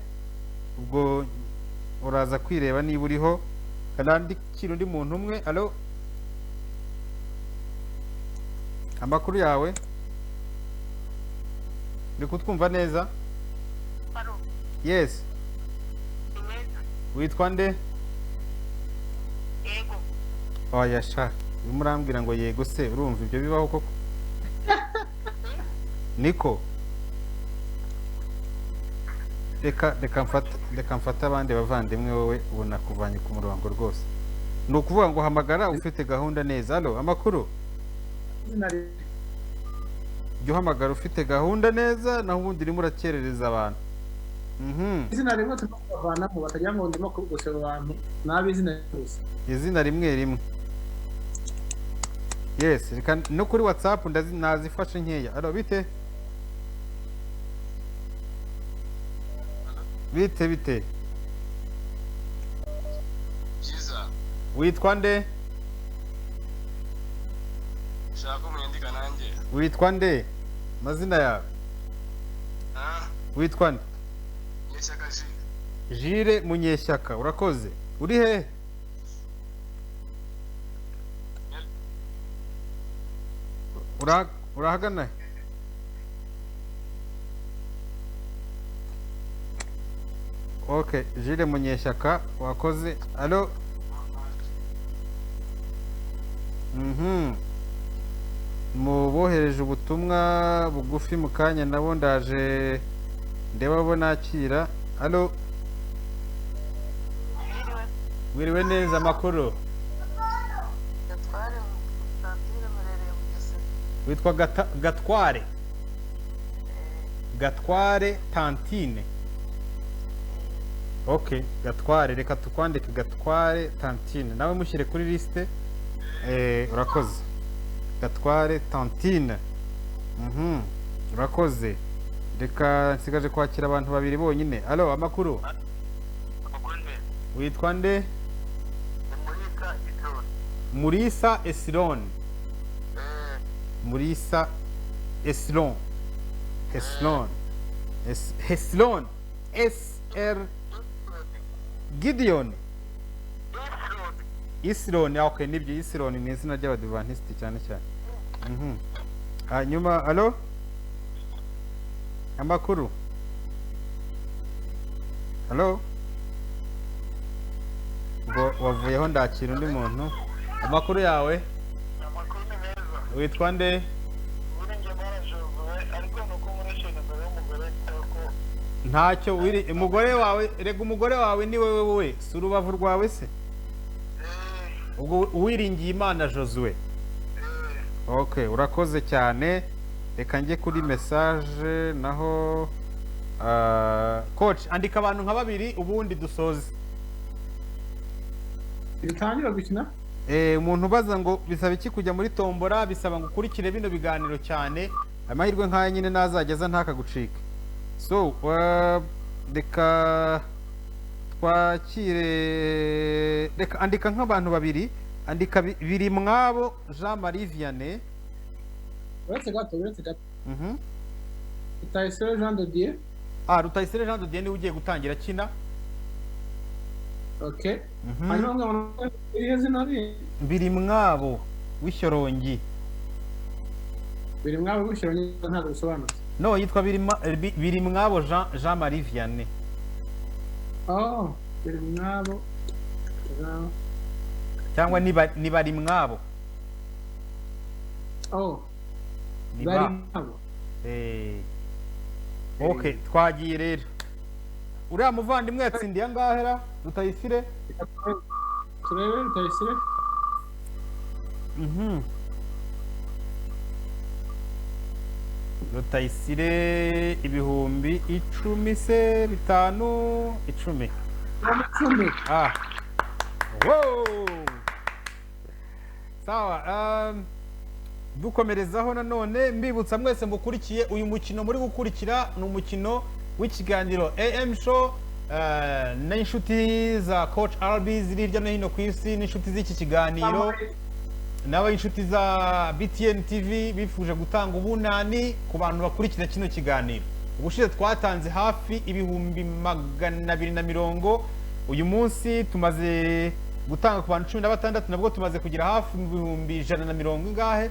Ubwo uraza kwireba niba uriho. Kanandikira undi muntu umwe. Allo, amakuru yawe? Uri kutwumva neza? Allo. Yes. Ni meza. Witwa nde? Yego. Oya sha, urimo urambwira ngo yego se, urumva ibyo bibaho koko? Niko, reka mfate abandi bavandimwe. Wowe ubu nakuvanye ku murongo rwose. Ni ukuvuga ngo hamagara ufite gahunda neza. Allo, amakuru? Izina rimwe. Jya uhamagara ufite gahunda neza, naho ubundi urimo urakerereza abantu. Izina rimwe turimo kubavanamo, batagira ngo ndimo guseba abantu nabi, izina gusa. Izina rimwe rimwe, yes. Reka no kuri WhatsApp nazifashe nkeya. Allo, bite, bite, bite? Byiza. Witwa nde? Ushaka ko munyandika nanjye? Witwa nde, amazina yawe? Ah. Witwa nde? Nyeshyaka Jules. Jire Munyeshyaka, urakoze. Uri hehe? Urahagana he? Okay, Jire Munyeshyaka, wakoze. Allo. Mu bohereje ubutumwa bugufi mu kanya nabo ndaje ndeba abo nakira. Allo. Mwiriwe. Wiriwe neza, amakuru? Witwa Gatware. Gatware Tantine. Ok, Gatware, reka tukwandike Gatware Tantine, nawe mushyire kuri lisite. Urakoze Gatware Tantine. Urakoze. Reka nsigaje kwakira abantu babiri bonyine. Alo, amakuru? Witwa nde? Murisa Esiron. Murisa Esiron. Heslon. Heslon. S R Gideon. Isron. Okay, nibyo, Isron ni izina ry'Abadivantisiti cyane cyane. Hanyuma, alo? Amakuru? Alo? Ubwo wavuyeho, ndakira undi muntu. Amakuru yawe? Amakuru ni meza. Witwa nde? Ntacyo wiri umugore wawe, rega umugore wawe ni wewe, wowe si urubavu rwawe se? Ubwo Uwiringiye Imana Josue. Okay, urakoze cyane. Reka njye kuri message naho. Coach, andika abantu nka babiri ubundi dusoze. Bitangira gukina. Umuntu ubaza ngo bisaba iki kujya muri tombora, bisaba ngo ukurikire bino biganiro cyane, amahirwe nk'aya nyine nazageza ntakagucike. So reka twakire, reka andika nk'abantu babiri. Andika Birimwabo Jean Marie Vianney. Uretse gato, uretse gato. Rutayisire Jean de Dieu. Rutayisire Jean de Dieu niwe ugiye gutangira akina. Okay. Hanyuma irihe zina rye? Birimwabo w'Ishyorongi. Birimwabo w'Ishyorongi ntabwo bisobanutse. No, yitwa Birimwabo Jean Marie Vianney. Oh, Birimwabo Jean cyangwa ni Barimwabo. Oh. Barimwabo. Okay, twagiye rero. Uriya muvandimwe yatsindiye angahera Rutayisire? Turebe Rutayisire. Rutayisire 10,000 se 5 10. Wow! Sawa, dukomerezaho nanone mbibutsa mwese mukurikiye uyu mukino muri gukurikira, ni umukino w'ikiganiro AM Show n'inshuti za Coach RB ziri hirya no hino ku isi, n'inshuti z'iki kiganiro n'ab'inshuti za BTN TV bifuje gutanga ubunani ku bantu bakurikira kino kiganiro. Ubushize twatanze hafi 220,000, uyu munsi tumaze gutanga ku bantu 16, nabwo tumaze kugira hafi 150,000 ingahe.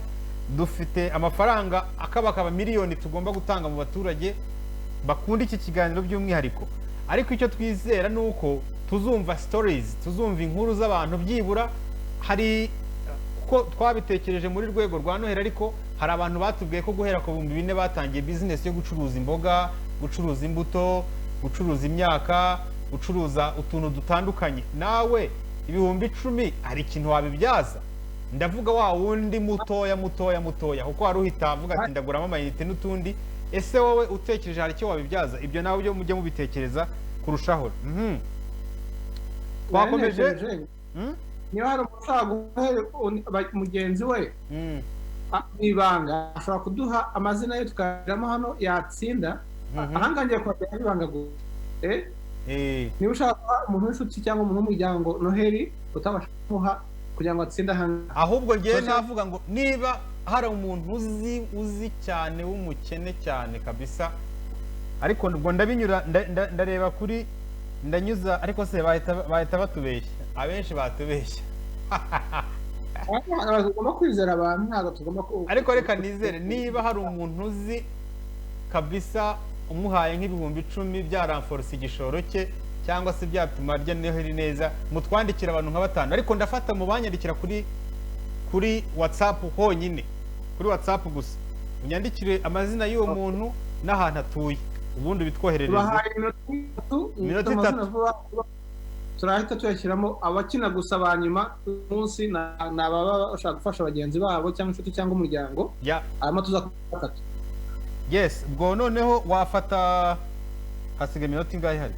Dufite amafaranga akabakaba miliyoni tugomba gutanga mu baturage bakunda iki kiganiro by'umwihariko. Ariko icyo twizera ni uko tuzumva stories, tuzumva inkuru z'abantu byibura. Hari kuko twabitekereje muri rwego rwa Noheli, ariko hari abantu batubwiye ko guhera ku 4000 batangiye business yo gucuruza imboga, gucuruza imbuto, gucuruza imyaka, gucuruza utuntu dutandukanye. Nawe 10,000 hari ikintu wabibyaza. Ndavuga wa wundi mutoya mutoya mutoya, kuko wari uhita avuga ati ndaguramo amayinite n'utundi. Ese wowe utekereje hari icyo wabibyaza? Ibyo nawe byo mujye mubitekereza kurushaho. Twakomeje. Niba hari umusaza mugenzi we ibanga ashobora kuduha amazina ye tukayashyiramo hano yatsinda. Ahangaha ngiye kubagira ibanga gusa. Niba ushaka guha umuntu w'inshuti cyangwa umuntu w'umuryango Noheli utabasha kumuha kugira ngo atsinde ahangaha, ahubwo ngewe navuga ngo niba hari umuntu uzi cyane w'umukene cyane kabisa, ariko ubwo ndabinyura ndareba kuri ndanyuza, ariko se bahita batubeshya, abenshi batubeshya. Tugomba kwizera abantu, ntabwo tugomba. Ariko reka nizere niba hari umuntu uzi kabisa umuhaye nk'10,000 byaramforsa igishoro cye cyangwa se byatuma arya Noheli neza, mutwandikira abantu nka 5. Ariko ndafata mu banyandikira kuri WhatsApp honyine, kuri WhatsApp gusa unyandikire amazina y'uwo muntu n'ahantu atuye, ubundi bitwoherereze. Iminota 3. Turahita tuyashyiramo abakina gusa ba nyuma umunsi ni ababa bashaka gufasha bagenzi babo cyangwa inshuti cyangwa umuryango. Hanyuma tuza batatu. Yes, ubwo noneho wafata, hasigaye iminota ingahe harya?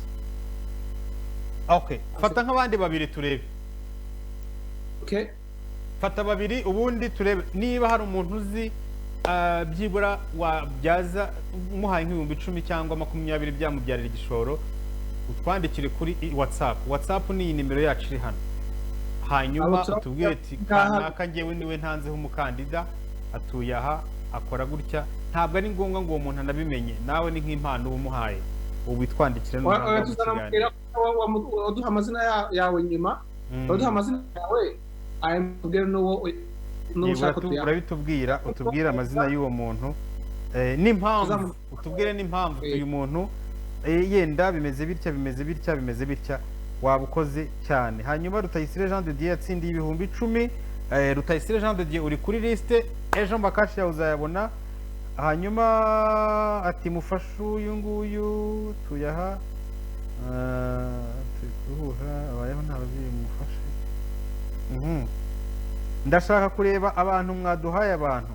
Okay, fata nk'abandi babiri turebe. Okay. Fata babiri ubundi turebe niba hari umuntu uzi byibura wabyaza umuhaye nk'10,000 cyangwa 20 byamubyarira igishoro, utwandikire kuri WhatsApp. WhatsApp ni iyi nimero yacu iri hano, hanyuma utubwire ati kanaka ngewe niwe ntanzeho umukandida, atuye aha, akora gutya. Ntabwo ari ngombwa ngo uwo muntu anabimenye, nawe ni nk'impano uba umuhaye, ubu witwandikire. Waduha amazina yawe nyuma, waduha amazina yawe ayamubwire n'uwo urabitubwira, utubwire amazina y'uwo muntu n'impamvu, utubwire n'impamvu uyu muntu yenda bimeze bitya, bimeze bitya, bimeze bitya, waba ukoze cyane. Hanyuma Rutayisire Jean de Dieu yatsindiye 10,000. Rutayisire Jean de Dieu uri kuri liste, ejo makashi yawe uzayabona. Hanyuma ati mufashe uyu nguyu tuyaha turi kuruhura abayeho nta babyeyi mufashe. Ndashaka kureba abantu mwaduhaye, abantu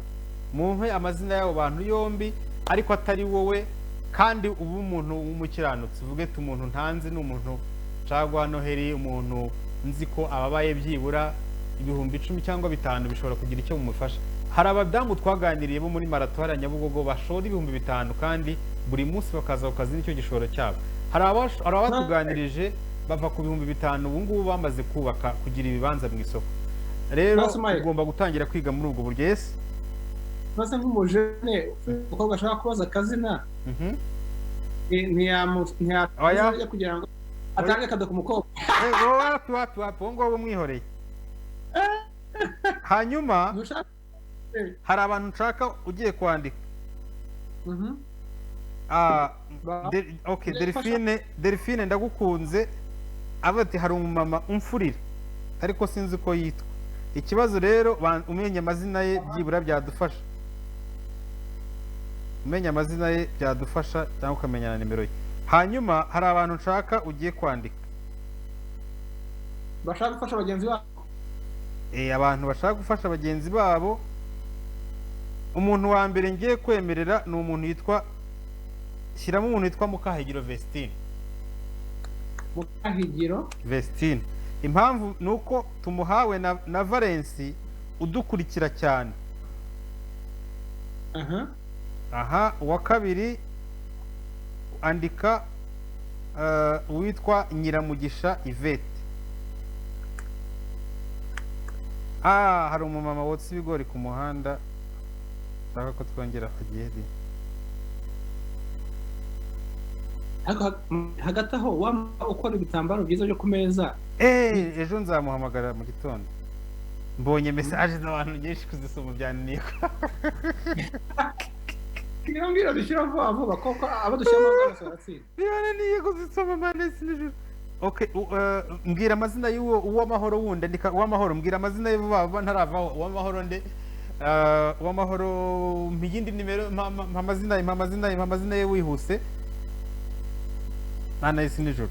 mumpe amazina y'abo bantu yombi ariko atari wowe, kandi ubu umuntu w'umukiranutsi uvuge ati umuntu ntanzi ni umuntu nshaka Noheli, umuntu nzi ko ababaye byibura 10,000 cyangwa 5 bishobora kugira icyo bimufasha. Hari abadamu twaganiriye bo muri marato hariya Nyabugogo bashora 5,000 kandi buri munsi bakaza ku kazi nicyo gishoro cyabo. Hari abatuganirije bava ku 5,000 ubu ngubu bamaze kubaka kugira ibibanza mu isoko. Rero ugomba gutangira kwiga muri ubwo buryo. Yes, maze nk'umujene umukobwa ashaka kubaza akazina ntiyamuya kugira ngo atange akado ku mukobwa. Wapi wapi wapi, uwo nguwo umwihoreye. Hanyuma hari abantu nshaka ugiye kwandika. Okay, Delphine ndagukunze, avuga ati hari umumama umfurira ariko sinzi uko yitwa. Ikibazo rero umenya amazina ye byibura byadufasha, umenya amazina ye byadufasha cyangwa ukamenya na nimero ye. Hanyuma hari abantu nshaka ugiye kwandika bashaka gufasha bagenzi babo. Abantu bashaka gufasha bagenzi babo. Umuntu wa mbere ngiye kwemerera ni umuntu yitwa, shyiramo umuntu witwa Mukahigiro Vestine. Mukahigiro Vestine, impamvu ni uko tumuhawe na Valence udukurikira cyane. Aha, uwa kabiri andika uwitwa Nyiramugisha Yvette. Hari umumama wotsa ibigori ku muhanda nshaka ko twongera agiye. Hagati aho ukora ibitambaro byiza byo ku meza. Ejo nzamuhamagara mu gitondo. Mbonye message z'abantu nyinshi kuzisoma byananiye. Mbwira dushyira vuba vuba koko abo dushyiramo bose baratsinda. Birananiye kuzisoma mane sinijoro. Okay, mbwira amazina y'uwo uwamahoro wundi, andika uwamahoro, mbwira amazina ye vuba vuba ntaravaho. Uwamahoro nde? Uwamahoro mpiyindi nimero, mpa amazina ye, mpa amazina ye, mpa amazina ye wihuse. Nana sinijoro.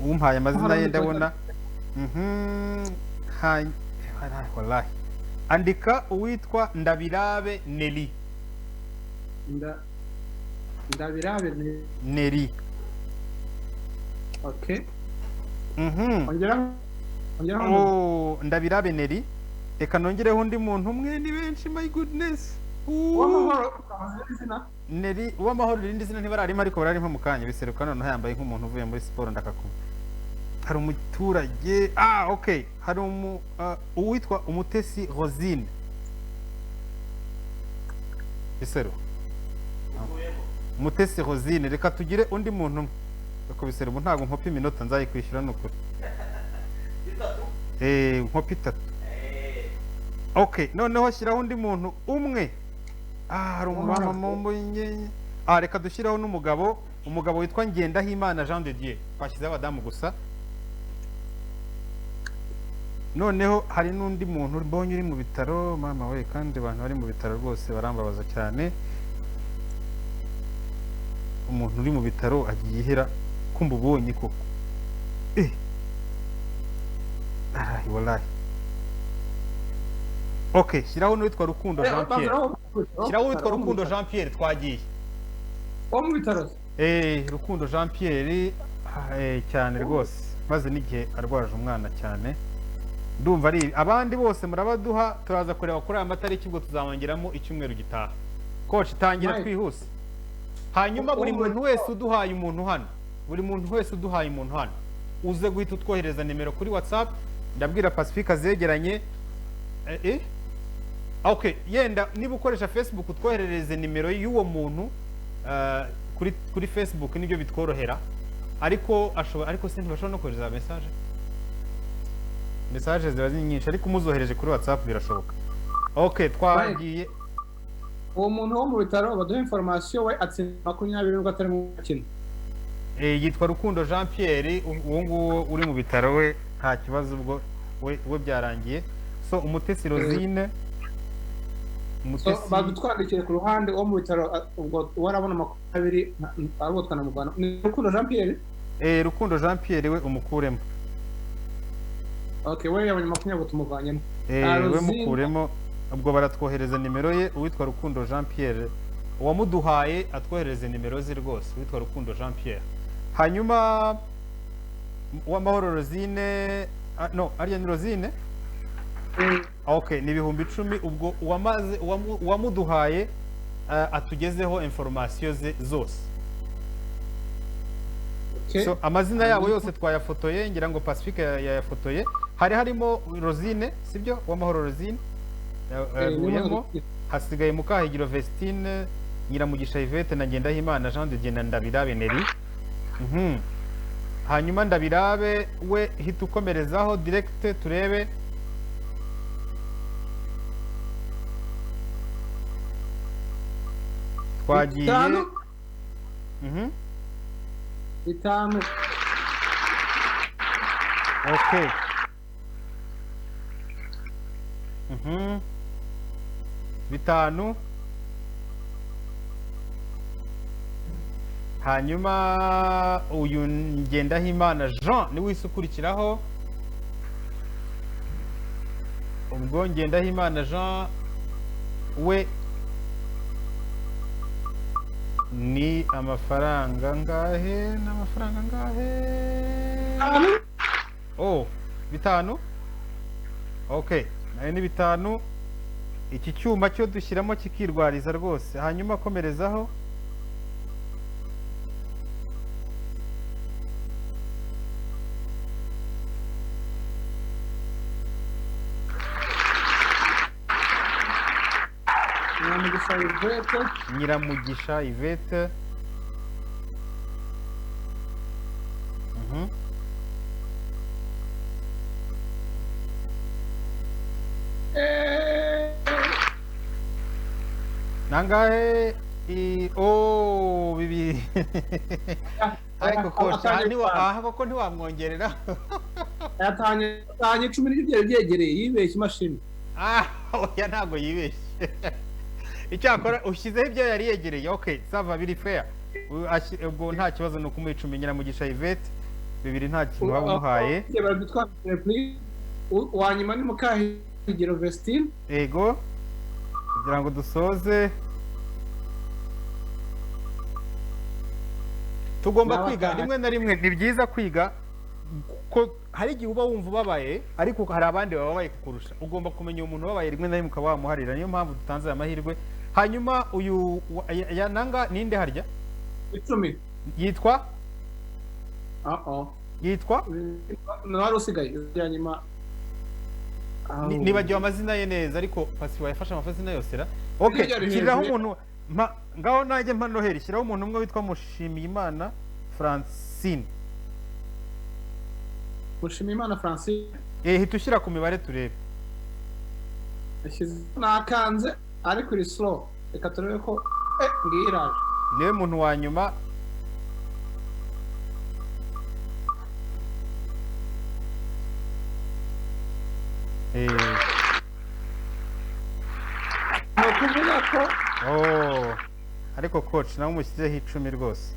Umpaye amazina ye ndabona. Wallahi. Andika uwitwa Ndabirabe Nelly. Ndabirabe Nelly. Okay. Ongeraho. Ndabirabe Nelly. Reka nongereho undi muntu umwe, ni benshi, my goodness. Nelly uwamahoro irindi zina ntibararimo ariko bararimo mu kanya biseruka noneho yambaye nk'umuntu uvuye muri siporo ndakakuma. Hari umuturage, okay, hari uwitwa Umutesi Rosine. Bisero Umutesi Rosine, reka tugire undi muntu umwe. Reka bisero ubu ntabwo nkopa iminota nzayikwishyura nukuri. Nkopa itatu. Okay, noneho shyiraho undi muntu umwe. Hari umumama mbonye. Reka dushyiraho n'umugabo, umugabo witwa Ngendahimana Jean de Dieu. Twashyizeho abadamu gusa. Noneho hari n'undi muntu mbonye uri mu bitaro, mama we, kandi abantu bari mu bitaro rwose barambabaza cyane. Umuntu uri mu bitaro agiye ihera. Ko mbubonye koko. Arahi wallahi. Okay, shyiraho n'uwitwa Rukundo Jean Pierre. Shyiraho uwitwa Rukundo Jean Pierre, twagiye. Wo mu bitaro. Rukundo Jean Pierre, cyane rwose, maze n'igihe arwaje umwana cyane. Ndumva ari abandi bose murabaduha, turaza kureba kuri aya matariki, ubwo tuzabongeramo icyumweru gitaha. Coach, tangira twihuse. Hanyuma buri muntu wese uduhaye umuntu hano, buri muntu wese uduhaye umuntu hano, uze guhita utwohereza nimero kuri WhatsApp. Ndabwira Pacifique azegeranye. Okay, yenda niba ukoresha Facebook utwoherereze nimero y'uwo muntu kuri Facebook, nibyo bitworohera. Ariko ashobora, ariko se ntibashobora no kohereza message. Message ziba ziri nyinshi, ariko umuzohereje kuri WhatsApp birashoboka. Okay, twagiye. Uwo muntu wo mu bitaro baduha information, we atsinda 20 nubwo atari mu mukino. Yitwa Rukundo Jean Pierre, uwo nguwo uri mu bitaro we nta kibazo, ubwo we byarangiye. So Umutesi Rosine, Umutesi badutwandikiye ku ruhande, wo mu bitaro ubwo warabona 20 ariko twanamugana. Ni Rukundo Jean Pierre? Rukundo Jean Pierre we umukuremo. Okay, we yabonye 20 tumuvanyemo. We mukuremo, ubwo baratwohereza nimero ye, uwitwa Rukundo Jean Pierre. Uwamuduhaye atwohereze nimero ze rwose, uwitwa Rukundo Jean Pierre. Hanyuma Uwamahoro Rosine, no, ariya ni Rosine? Okay, ni 10,000. Ubwo uwamaze uwamuduhaye atugezeho information ze zose. So amazina yabo yose twayafotoye, ngira ngo Pacifique yayafotoye. Hari harimo Rosine, sibyo? Uwamahoro Rosine yavuyemo, hasigaye Mukahigiro Vestine, Nyiramugisha Yvette na Ngendahimana Jean de Dieu na Ndabirabe Neri. Hanyuma Ndabirabe we hita ukomerezaho direct turebe. Twagiye 5. Okay. 5. Hanyuma uyu Ngendahimana Jean niwe wese ukurikiraho. Ubwo Ngendahimana Jean we ni amafaranga ngahe? Ni amafaranga ngahe? Oh, 5. Okay, nayo ni 5. Iki cyuma cyo dushyiramo kikirwariza rwose. Hanyuma komerezaho. Nyiramugisha Yvette. Nangahe? Oh, 2. Ariko coach, niwa koko ntiwamwongerera. Yatanye 10 n'ibyo byegereye, yibeshye imashini. Oya ntago yibeshye. Icyakora ushyizeho ibyo yari yegereye. Okay, sava biri fair. Ubwo nta kibazo, ni ukumuha 10. Nyiramugisha Yvette 2 nta kintu waba umuhaye. Uwanyuma ni Mukahigiro Vestine. Yego, kugira ngo dusoze tugomba kwiga rimwe na rimwe. Ni byiza kwiga, ko hari igihe uba wumva ubabaye, ariko hari abandi bababaye kukurusha. Ugomba kumenya umuntu ubabaye rimwe na rimwe ukaba wamuharira. Niyo mpamvu dutanze aya mahirwe. Hanyuma uyu nanga ninde harya? 10. Yitwa? Yitwa? Wari usigaye nyuma. Nibagiwe amazina ye neza, ariko Pasi wayafashe amazina yose ra. Okay, shyiraho umuntu ngaho najye mpa Noheli, shyiraho umuntu umwe witwa Mushimiyimana Francine. Mushimiyimana Francine. Hita ushyira ku mibare turebe. Nakanze ariko iri slow, reka turebe ko ngiyi iraje. Niwe muntu wa nyuma. Ni ukuvuga ko ariko coach nawe umushyizeho 10 rwose.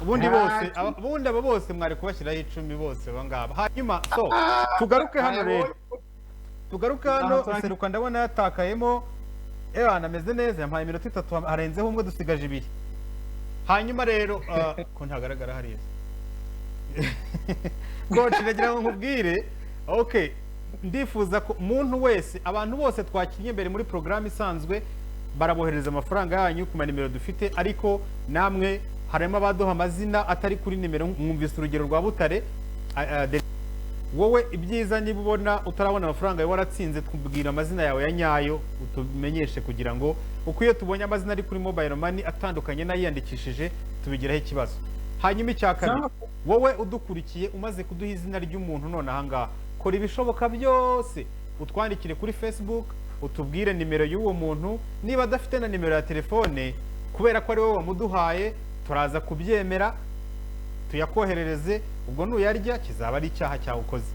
Ubundi bose, ubundi aba bose mwari kubashyiraho 10 bose aba ngaba. Hanyuma so tugaruke hano rero, tugaruke hano. Seruka ndabona yatakayemo. Ewana ameze neza, yampaye iminota 3, harenzeho umwe, dusigaje 2. Hanyuma rero ko ntagaragara hariya coach, nagira ngo nkubwire, okay, ndifuza ko umuntu wese, abantu bose twakinnye mbere muri porogaramu isanzwe barabohereza amafaranga yanyu ku manimero dufite, ariko namwe harimo abaduha amazina atari kuri nimero. Mwumvise urugero rwa Butare. Wowe ibyiza niba ubona utarabona amafaranga yawe waratsinze, tubwira amazina yawe ya nyayo utumenyeshe, kugira ngo uko iyo tubonye amazina ari kuri mobile money atandukanye n'ayiyandikishije tubigiraho ikibazo. Hanyuma icya kabiri, wowe udukurikiye umaze kuduha izina ry'umuntu none aha ngaha, kora ibishoboka byose utwandikire kuri Facebook, utubwire nimero y'uwo muntu. Niba adafite na nimero ya telefone, kubera ko ari wowe wamuduhaye, turaza kubyemera tuyakoherereze. Ubwo nuyarya kizaba ari icyaha cyawe ukoze,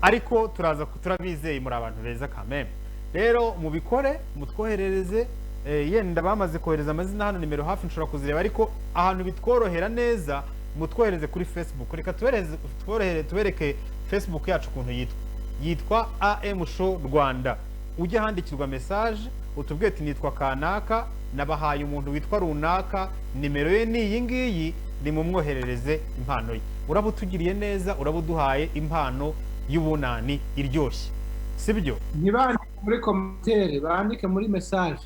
ariko turaza, turabizeye muri abantu beza kameme. Rero mubikore, mutwoherereze. Yenda bamaze kohereza amazina hano, nimero hafi nshobora kuzireba, ariko ahantu bitworohera neza mutwohereze kuri Facebook. Reka tubereke Facebook yacu ukuntu yitwa AM Show Rwanda. Ujye ahandikirwa message utubwiye ati nitwa kanaka, nabahaye umuntu witwa runaka, nimero ye ni iyi ngiyi, nimumwoherereze impano ye. Uraba utugiriye neza, uraba uduhaye impano y'ubunani iryoshye, sibyo? Ntibandike muri commentaire, bandike muri message.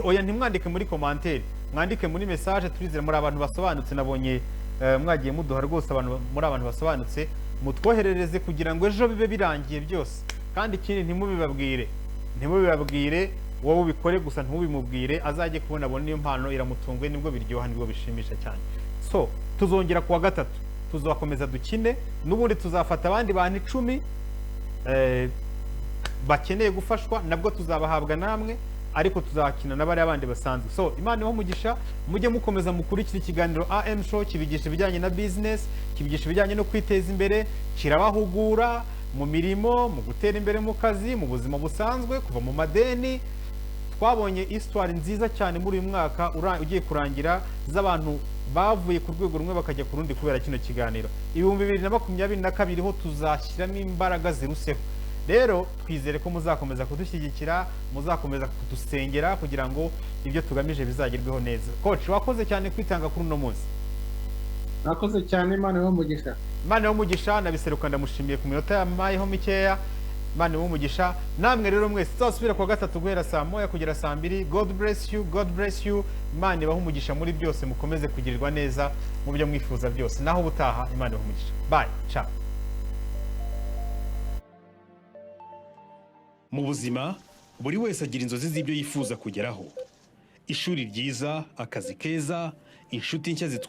Oya, ntimwandike muri commentaire, mwandike muri message. Turizera muri abantu basobanutse, nabonye mwagiye muduha rwose abantu, muri abantu basobanutse, mutwoherereze kugira ngo ejo bibe birangiye byose. Kandi ikindi, ntimubibabwire, wowe ubikore gusa ntubimubwire, azajye kubona abone iyo mpano iramutunguye, nibwo biryoha, nibwo bishimisha cyane. So tuzongera kuwa gatatu, tuzakomeza dukine n'ubundi, tuzafata abandi bantu 10 bakeneye gufashwa, nabwo tuzabahabwa namwe, ariko tuzakina n'abari abandi basanzwe. So Imana ibahe umugisha, mujye mukomeza mukurikira ikiganiro AM Show, kibigisha ibijyanye na business, kibigisha ibijyanye no kwiteza imbere, kirabahugura mu mirimo, mu gutera imbere mu kazi, mu buzima busanzwe, kuva mu madeni. Twabonye histoire nziza cyane muri uyu mwaka ugiye kurangira, z'abantu bavuye ku rwego rumwe bakajya ku rundi kubera kino kiganiro. 2022 ho tuzashyiramo imbaraga ziruseho. Rero twizere ko muzakomeza kudushyigikira, muzakomeza kudusengera kugira ngo ibyo tugamije bizagerweho neza. Coach, wakoze cyane kwitanga kuri uno munsi. Nakoze cyane, Imana ibahe umugisha. Imana ibahe umugisha. Nabiseruka ndamushimiye ku minota yamayeho mikeya. Imana ibahe umugisha. Namwe rero mwese tuzasubira kuwa gatatu guhera saa 1 kugera saa 2. God bless you, God bless you. Imana ibahe umugisha muri byose, mukomeze kugirirwa neza mu byo mwifuza byose. Naho ubutaha, Imana ibahe umugisha. Bye, ciao. Mu buzima buri wese agira inzozi z'ibyo yifuza kugeraho: ishuri ryiza, akazi keza, inshuti nshya zitwa